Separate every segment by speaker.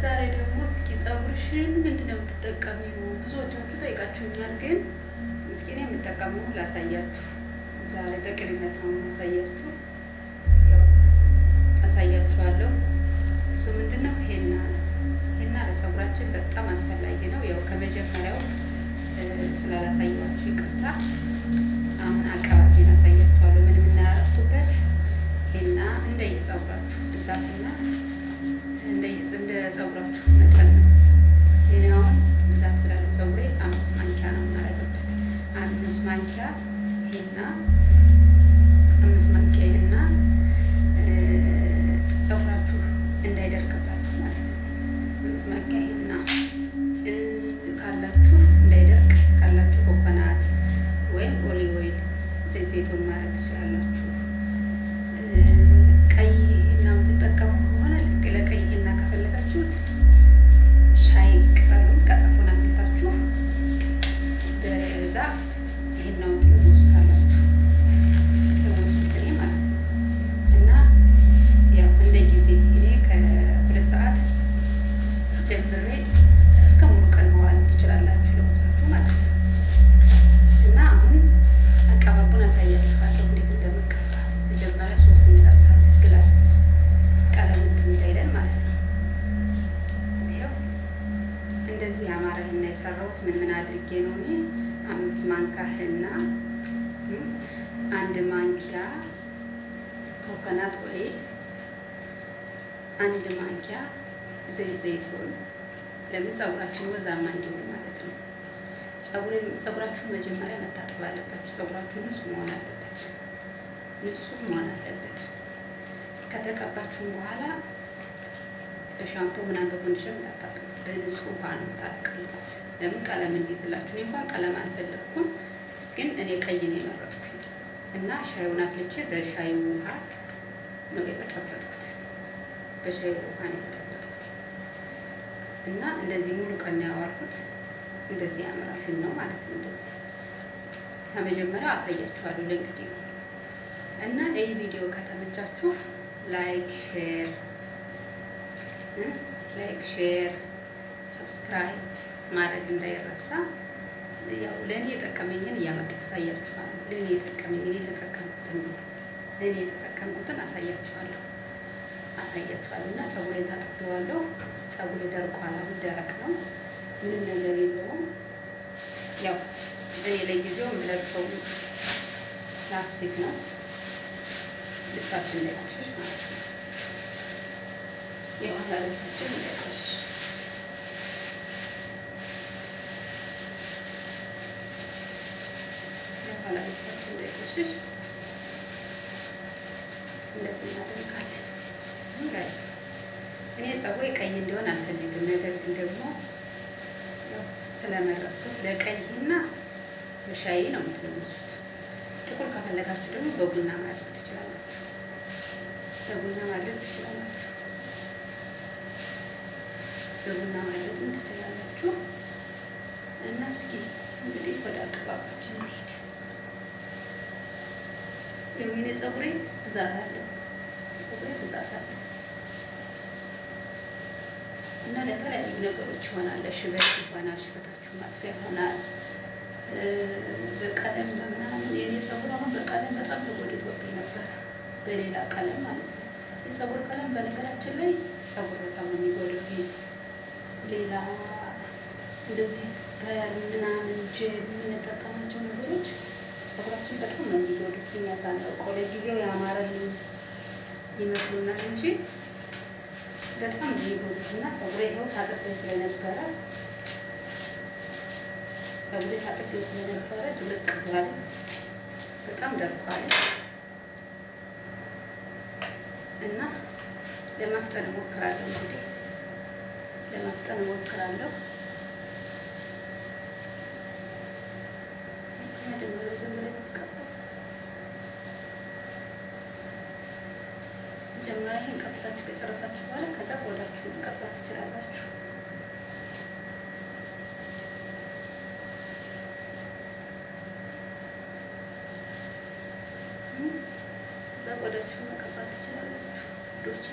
Speaker 1: ዛሬ ደግሞ እስኪ ፀጉርሽን ምንድን ነው የምትጠቀሚው? ብዙዎቻችሁ ጠይቃችሁኛል፣ ግን እስኪ እኔ የምጠቀመው ላሳያችሁ። ዛሬ በቅንነት ነው የማሳያችሁ፣ ያው አሳያችኋለሁ። እሱ ምንድን ነው? ሄና ነው። ሄና ለፀጉራችን በጣም አስፈላጊ ነው። ያው ከመጀመሪያው ስላላሳየኋችሁ ይቅርታ። አሁን አቀባቢን አሳያችኋለሁ። ምን የምናረኩበት ሄና እንደየፀጉራችሁ ብዛትና እንደ ፀጉራችሁ መጠን ነው። እኔ አሁን ብዛት ስላለው ፀጉሬ 5 ማንኪያ ነው የማደርግበት። 5 ማንኪያ ሄና፣ 5 ማንኪያ ሄና ፀጉራችሁ እንዳይደርቅባችሁ ማለት ነው። 5 ማንኪያ ሄና ካላችሁ፣ እንዳይደርቅ ካላችሁ ኮኮናት ወይም olive oil ዘይት ዘይቱን ማድረግ ትችላላችሁ። ቀይ ሄና የምትጠቀሙ ከሆነ፣ ለቀይ ሄና ከፈለጋችሁት ሻይ ቅጠሉን ቀጠፎን አፍልታችሁ በዛ ሄናውን ትለወሱታላችሁ። ለወሱት እኔ ማለት ነው። እና ያው እንደ ጊዜ እኔ ከ2 ሰዓት ጀምሬ እስከ ሙሉ ቀን መዋል ትችላላችሁ ለውሳችሁ ማለት ነው። እና አሁን አቀባቡን አሳያችኋለሁ እንዴት እንደምቀባ። መጀመሪያ ሶስት እንለብሳለን፣ gloves ቀለም እንትን እንዳይለን ማለት ነው። ይኸው እንደዚህ ያማረ ሄና የሰራሁት ምን ምን አድርጌ ነው? እኔ 5 ማንካ ሄና፣ 1 ማንኪያ coconut oil፣ 1 ማንኪያ ዘይት ዘይቱን። ለምን? ፀጉራችን ወዛማ እንዲሆን ማለት ነው። ፀጉራችሁን መጀመሪያ መታጠብ አለባችሁ። ፀጉራችሁ ንጹህ መሆን አለበት። ንጹህ መሆን አለበት። ከተቀባችሁም በኋላ በሻምፖ ምናምን በ conditioner እንዳታጥቡት፣ በንጹህ ውሃ ነው የምታለቀልቁት። ለምን? ቀለም እንዲይዝላችሁ። እኔ እንኳን ቀለም አልፈለግኩም፣ ግን እኔ ቀይ ነው የመረጥኩኝ እና ሻዩን አፍልቼ በሻዩ ውሃ ነው የበጠበጥኩት። በሻዩ ውሃ ነው የበጠበጥኩት እና እንደዚህ ሙሉ ቀን ነው ያዋልኩት። እንደዚህ ያምራል ነው ማለት ነው። እንደዚህ ከመጀመሪያው አሳያችኋለሁ ለእንግዲህ። እና ይህ ቪዲዮ ከተመቻችሁ like፣ share፣ like፣ share፣ subscribe ማድረግ እንዳይረሳ። ያው ለእኔ የጠቀመኝን እያመጣሁ አሳያችኋለሁ። ለእኔ የጠቀመኝን የተጠቀምኩትን ነው። ለእኔ የተጠቀምኩትን አሳያችኋለሁ አሳያችኋለሁ። እና ፀጉሬን ታጥቤዋለሁ። ፀጉሬ ደርቋል። አሁን ደረቅ ነው፣ ምንም ነገር የለውም። ያው እኔ ለጊዜው የምለብሰው ፕላስቲክ ነው፣ ልብሳችን እንዳይቆሽሽ ማለት ነው። የኋላ ልብሳችን እንዳይቆሽሽ፣ የኋላ ልብሳችን እንዳይቆሽሽ እንደዚህ እናደርጋለን። Guys፣ እኔ ፀጉሬ ቀይ እንዲሆን አልፈልግም። ነገር ግን ደግሞ ስለመረጥኩት ለቀይና በሻይ ነው የምትለብሱት። ጥቁር ከፈለጋችሁ ደግሞ በቡና ማድረግ ትችላላችሁ። በቡና ማድረግ ትችላላችሁ። በቡና ማድረግም ትችላላችሁ። እና እስኪ እንግዲህ ወደ አቀባባችን እንሂድ። የወይኔ ፀጉሬ ብዛት አለው። ፀጉሬ ብዛት አለው እና ለተለያዩ ነገሮች ይሆናል። ለሽበት ይሆናል፣ ሽበታችሁ ማጥፊያ ይሆናል። በቀለም በምናምን የኔ ፀጉር አሁን በቀለም በጣም ተጎድቶብኝ ነበረ፣ በሌላ ቀለም ማለት ነው። የፀጉር ቀለም በነገራችን ላይ ፀጉር በጣም ነው የሚጎዳው። ሌላ እንደዚህ ምናምን ጀል የምንጠቀማቸው ነገሮች ፀጉራችን በጣም ነው የሚጎዱት። እኛ ሳናውቀው ለጊዜው ያማረልን ይመስሉናል እንጂ በጣም ነው የሚጎዱት። እና ፀጉሬ ይኸው ታጥቤው ስለነበረ፣ ፀጉሬ ታጥቤው ስለነበረ ድርቅ ብሏል። በጣም ደርቋል እና ለማፍጠን እሞክራለሁ። እንግዲህ ለማፍጠን እሞክራለሁ። ከመጀመሪያው ጀምሮ የምትቀባው መጀመሪያ ይሄን ቀብታችሁ ከጨረሳችሁ በኋላ ከዛ ቆዳችሁን መቀባት ትችላላችሁ። ከዛ ቆዳችሁን መቀባት ትችላላችሁ ዶቼ።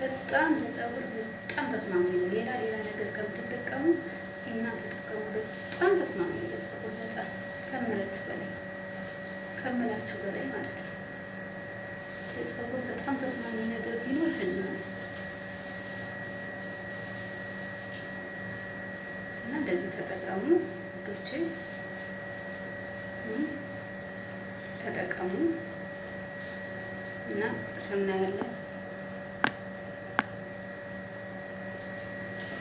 Speaker 1: በጣም ለፀጉር በጣም ተስማሚ ነው። ሌላ ሌላ ነገር ከምትጠቀሙ ሂና ተጠቀሙ። በጣም ተስማሚ ነው ለፀጉር፣ በጣም ከምላችሁ በላይ ከምላችሁ በላይ ማለት ነው። ለፀጉር በጣም ተስማሚ ነገር ቢኖር ሂና ነው እና እንደዚህ ተጠቀሙ ውዶቼ፣ ተጠቀሙ እና ጥርሽ እናያለን።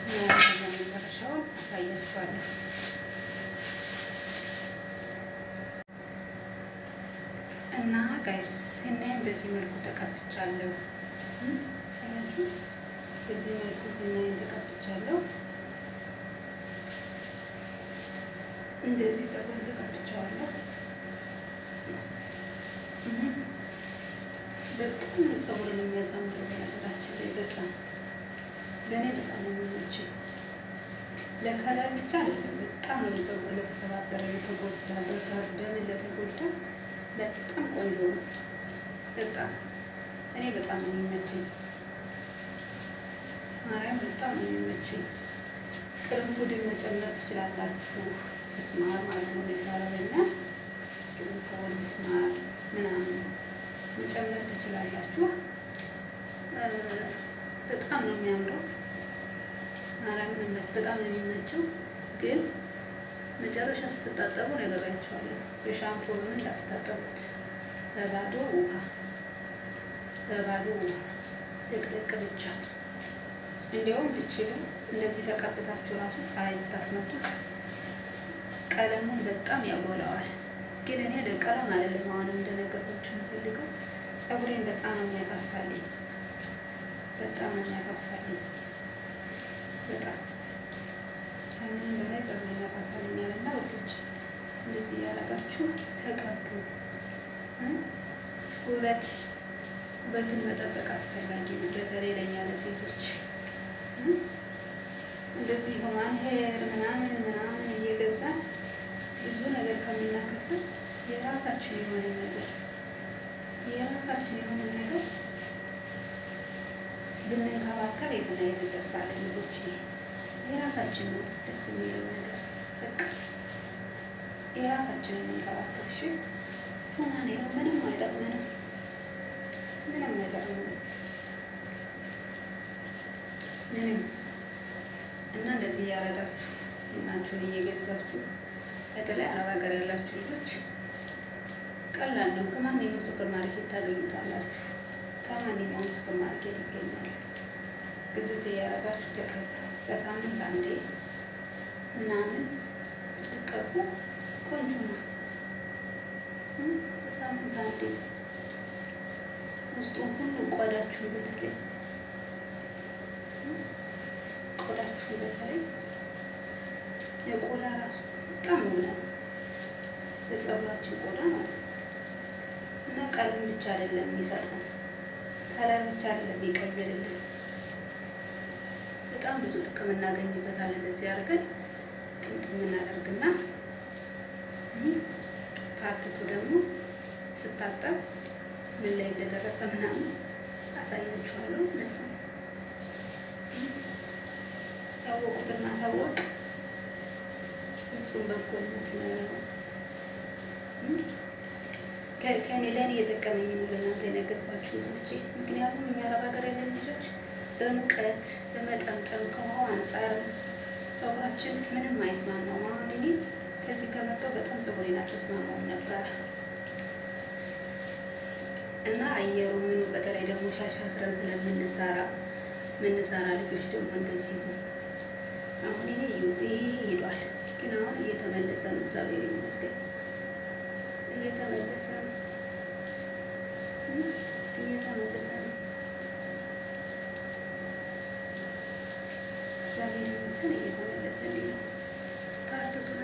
Speaker 1: መጨረሻውን አሳያችኋለሁ። እና guys ሂናዬን በዚህ መልኩ ተቀብቻለሁ። አያችሁ፣ በዚህ መልኩ ሂናዬን ተቀብቻለሁ። እንደዚህ ፀጉርን ተቀብቻለሁ። በጣም ነው ፀጉርን የሚያሳምረው። በነገራችን ላይ በጣም ለእኔ በጣም ነው የሚመቸኝ። ለ color ብቻ አይደለም፣ በጣም ነው ለፀጉር ለተሰባበረ፣ ለተጎዳ፣ በምን ለተጎዳ በጣም ቆንጆ ነው። በጣም እኔ በጣም ነው የሚመቸኝ። ማርያም በጣም ነው የሚመቸኝ። ቅርንፉድን መጨመር ትችላላችሁ። ብስማር ማለት ነው በአረበኛ ቅርንፉድ፣ ብስማር ምናምን መጨመር ትችላላችሁ። በጣም ነው የሚያምረው። ማርያምን በጣም ነው የሚመቸው። ግን መጨረሻ ስትታጠቡ ነግሬያችኋለሁ፣ በሻምፖ ምን እንዳትታጠቡት፣ በባዶ ውሃ በባዶ ውሃ ልቅልቅ ብቻ። እንዲያውም ብችሉ እንደዚህ ተቀብታችሁ ራሱ ፀሐይ ብታስመቱት ቀለሙን በጣም ያጎላዋል። ግን እኔ ለቀለም አይደለም አሁንም እንደነገርኳችሁ የምፈልገው ፀጉሬን በጣም ነው የሚያፋፋልኝ። በጣም ነው የሚያፋፋልኝ። በጣም ከምንም በላይ ፀጉሬን ያፋፋልኛል። እና ውዶች እንደዚህ እያደረጋችሁ ተቀቡ። ውበት ውበትን መጠበቅ አስፈላጊ ነው፣ በተለይ ለእኛ ለሴቶች። እንደዚህ human hair ምናምን ምናምን እየገዛን ብዙ ነገር ከምናከስር የራሳችን የሆነ ነገር የራሳችን የሆነ ነገር ብንንከባከብ የትና የት እንደርሳለን። ልጆች የራሳችን ነው ደስ የሚለው ነገር፣ በቃ የራሳችንን እንንከባከብ። እሺ human hair ምንም አይጠቅመንም፣ ምንም አይጠቅመንም፣ ምንም። እና እንደዚህ እያደረጋችሁ እናችሁን እየገዛችሁ በተለይ አረብ ሀገር ያላችሁ ልጆች ቀላል ነው። ከማንኛውም ሱፐር ማርኬት ታገኙታላችሁ። ከማንኛውም ሱፐር ማርኬት ይገኛል። ግዝት እያደረጋችሁ ተቀቡ። በሳምንት አንዴ ምናምን ብትቀቡ ቆንጆ ነው። በሳምንት አንዴ ውስጡን ሁሉ ቆዳችሁን በተለይ ቆዳችሁን በተለይ የቆዳ ራሱ በጣም ይሆናል ለፀጉራችን ቆዳ ማለት ነው። እና ቀለም ብቻ አይደለም የሚሰጠው፣ color ብቻ አይደለም የሚቀይርልን፣ በጣም ብዙ ጥቅም እናገኝበታለን። እንደዚህ አድርገን ጥምጥም እናደርግና part two ደግሞ ስታጠብ ምን ላይ እንደደረሰ ምናምን አሳያችኋለሁ ማለት ነው። ያወቁትን ማሳወቅ ፍጹም በጎነት ነው። ከእኔ ለእኔ የጠቀመኝ ነው ለእናንተ የነገርኳችሁ ውጪ። ምክንያቱም እኛ አረብ ሀገር ያለን ልጆች በሙቀት በመጠምጠም ከውሃው አንጻር ፀጉራችን ምንም አይስማማውም። አሁን እኔ ከዚህ ከመጣሁ በጣም ፀጉሬን አልተስማማውም ነበረ እና አየሩ ምኑ በተለይ ደግሞ ሻሽ አስረን ስለምንሰራ ምንሰራ ልጆች ደግሞ እንደዚሁ አሁን እኔ ይሄ ሄዷል፣ ግን አሁን እየተመለሰ ነው። እግዚአብሔር ይመስገን እየተመለሰ ነው፣ እየተመለሰ ነው። እግዚአብሔር ይመስገን እየተመለሰልኝ ነው። part two ን